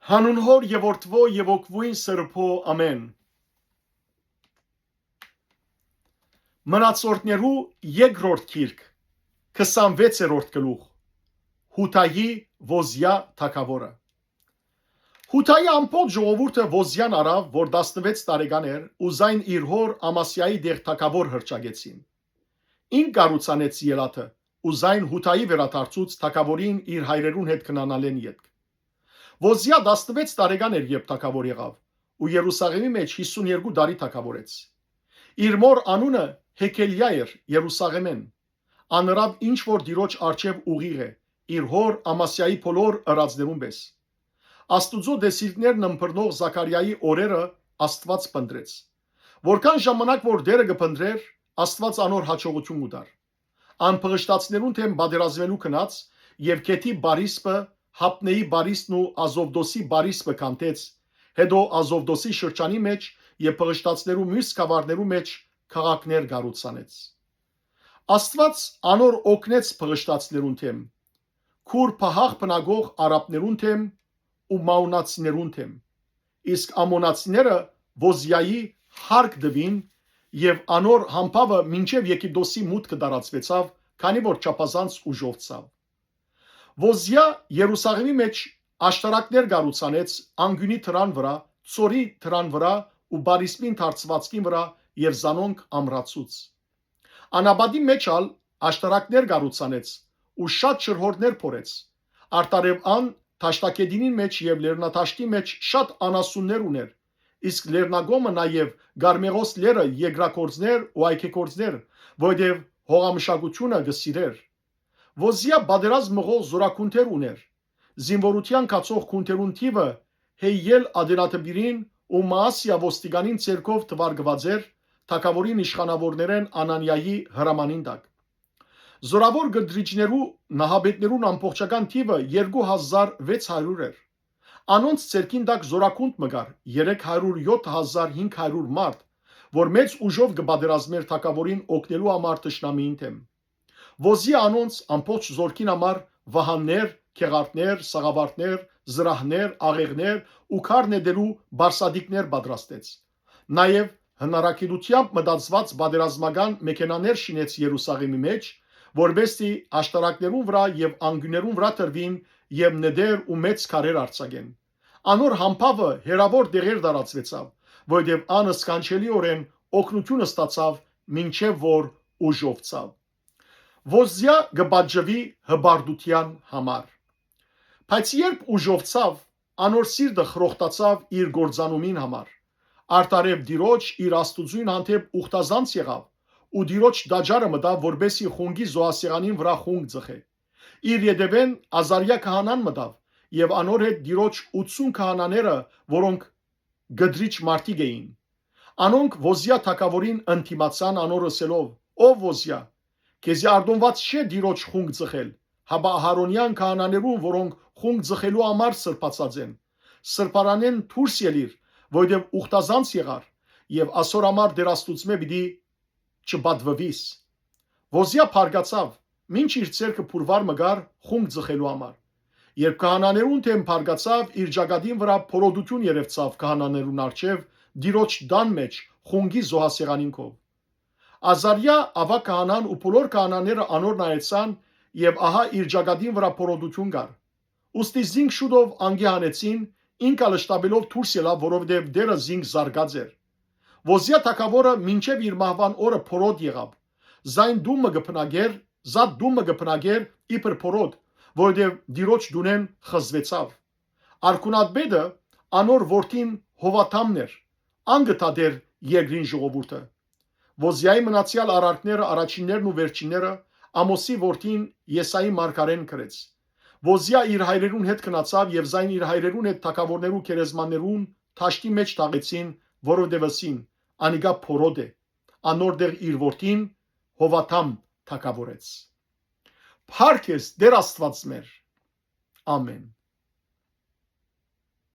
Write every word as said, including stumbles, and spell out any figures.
Հանուն Հօր եւ Որդուոյ եւ Ոգուին Սրբոյ, ամէն։ Մնացորդներու երկրորդ գիրք, քսանվեցերորդ գլուխ։ Յուդայի Ոզիա թագաւորը։ Յուդայի ամբողջ ժողովուրդը Ոզիան առաւ, որ տասնվեց տարեկան էր, ու զայն իր հօր Ամասիայի տեղ թագաւոր հռչակեցին։ Ինք կառուցանեց Ելաթը, ու զայն Յուդայի վերադարձուց թագաւորին իր հայրերուն հետ քնանալէն ետք։ Ոզիա տասնվեց տարեկան էր, երբ թագաւոր եղաւ, ու Երուսաղէմի մէջ յիսուն երկու տարի թագաւորեց։ Իր մօր անունը Հեքելիա էր, Երուսաղէմէն։ Ան ըրաւ ինչ որ Տիրոջ առջեւ ուղիղ է, իր հօր Ամասիայի բոլոր ըրածներուն պէս։ Աստուծոյ տեսիլքներն ըմբռնող Զաքարիայի օրերը Աստուած փնտռեց։ Որքան ժամանակ որ Տէրը կը փնտռէր, Աստուած անոր յաջողութիւն կու տար։ Ան փղշտացիներուն դէմ պատերազմելու գնաց եւ Քեթի պարիսպը, Հապնեի պարիսպն ու Ազովտոսի պարիսպը քանդեց, հետո Ազովտոսի շրջանի մէջ եւ փղշտացիներու միւս գաւառներու մէջ քաղաքներ կառուցանեց։ Աստուած անոր օգնեց փղշտացիներուն դէմ, քուր փահախ բնակող արաբներուն դէմ ու մաունացիներուն դէմ, իսկ ամոնացիները Ոզիայի յարկ տուին եւ անոր համբաւը մինչեւ Եգիպտոսի մուտքը տարածուեցաւ, քանի որ չափազանց ուժովցաւ։ Ոզիա Երուսաղէմի մէջ աշտարակներ կառուցանեց անկիւնի դրան վրայ, ծորի դրան վրայ ու պարիսպին դարձուածքին վրայ եւ զանոնք ամրացուց։ Անապատի մէջ ալ աշտարակներ կառուցանեց ու շատ շրհորներ փորեց։ Արդարեւ ան դաշտագետինին մէջ եւ լեռնադաշտի մէջ շատ անասուններ ունէր, իսկ լեռնակողմը նաեւ Կարմեղոս լեռը երկրագործներ ու այգեգործներ, որովհետեւ հողամշակութիւնը կը սիրէր։ Ոզիա պատերազմ մղող զորագունդեր ունէր։ Զինուորութեան գացող գունդերուն թիւը Հեյել ադենադպիրին ու Մաասիա ոստիկանին ձեռքով թուարկուած էր թագաւորին իշխանաւորներէն Անանիայի հրամանին տակ։ Զորաւոր կտրիչներու նահապետներուն ամբողջական թիւը երկու հազար վեց հարիւր էր։ Անոնց ձեռքին տակ զորագունդ մը կար, երեք հարիւր յոթ հազար հինգ հարիւր մարդ, որ մեծ ուժով կը պատերազմէր թագաւորին օգնելու համար թշնամիին դէմ։ Ոզի անոնց ամբողջ զորքին համար վահաններ, գեղարդներ, սաղավարտներ, զրահներ, աղեղներ ու քար նետելու բարսատիկներ պատրաստեց։ Նաեւ հնարագիտութեամբ մտածուած պատերազմական մեքենաներ շինեց Երուսաղէմի մէջ, որպեսզի աշտարակներուն վրայ եւ անկիւներուն վրայ դրուին եւ նետեր ու մեծ քարեր արձակեն։ Անոր համբաւը հեռաւոր տեղեր տարածուեցաւ, որովհետեւ ան սքանչելիօրէն օգնութիւն ստացաւ, մինչեւ որ ուժովցաւ։ Ոզիա կը պատժուի հպարտութեան համար։ Բայց երբ ուժովցաւ, անոր սիրտը խրոխտացաւ իր կործանումին համար։ Արդարեւ Տիրոջ իր Աստուծոյն հանդէպ ուխտազանց եղաւ ու Տիրոջ տաճարը մտաւ, որպեսզի խունկի զոհասեղանին վրայ խունկ ծխէ։ Իր ետեւէն Ազարիա քահանան մտաւ եւ անոր հետ Տիրոջ ութսուն քահանաները, որոնք կտրիչ մարդիկ էին։ Անոնք Ոզիա թագաւորին ընդդիմացան անոր ըսելով. «Ով Ոզիա, քեզի արտոնուած չէ Տիրոջ խունկ ծխել, հապա Ահարոնեան քահանաներուն, որոնք խունկ ծխելու համար սրբացած են, սրբարանէն դուրս ելիր, որովհետեւ ուխտազանց եղար եւ ասոր համար Տէր Աստուծմէ պիտի չպատուուիս»։ Ոզիա բարկացաւ, մինչ իր ձեռքը փուրվար մը կար խունկ ծխելու համար։ Երբ քահանաներուն դէմ բարկացաւ, իր ճակատին վրայ փորոտություն երեւցաւ քահանաներուն առջեւ Տիրոջ տան մէջ խունկի զոհասեղանին քով։ Ազարիա, աւագ քահանան ու բոլոր քահանաները անոր նայեցան եւ ահա իր ճակատին վրայ փորոտություն կար։ Ուստի զինք շուտով անկէ հանեցին, ինք ալ շտապելով դուրս ելաւ, որովհետեւ Տէրը զինք զարկած էր։ Ոզիա թագաւորը մինչեւ իր մահուան օրը փորոտ եղաւ։ Զայն տուն մը կը բնակեր, զատ տուն մը կը բնակեր իբր փորոտ, որովհետեւ Տիրոջ տունէն խզուեցաւ։ Արքունատպետը անոր որդին Հովաթամն էր, ան կը դատէր երկրին ժողովուրդը։ Ոզիայի մնացեալ արարքները, առաջիններն ու վերջինները, Ամոսի որդին Եսայի մարգարէն գրեց։ Ոզիա իր հայրերուն հետ գնացաւ եւ զայն իր հայրերուն հետ թագաւորներու գերեզմաններուն դաշտի մէջ թաղեցին, որովհետեւ ըսին. «Անիկա փորոտ է»։ Անոր տեղ իր որդին Հովաթամ թագաւորեց։ Փառք ես, Տէր Աստուած մեր։ Ամէն։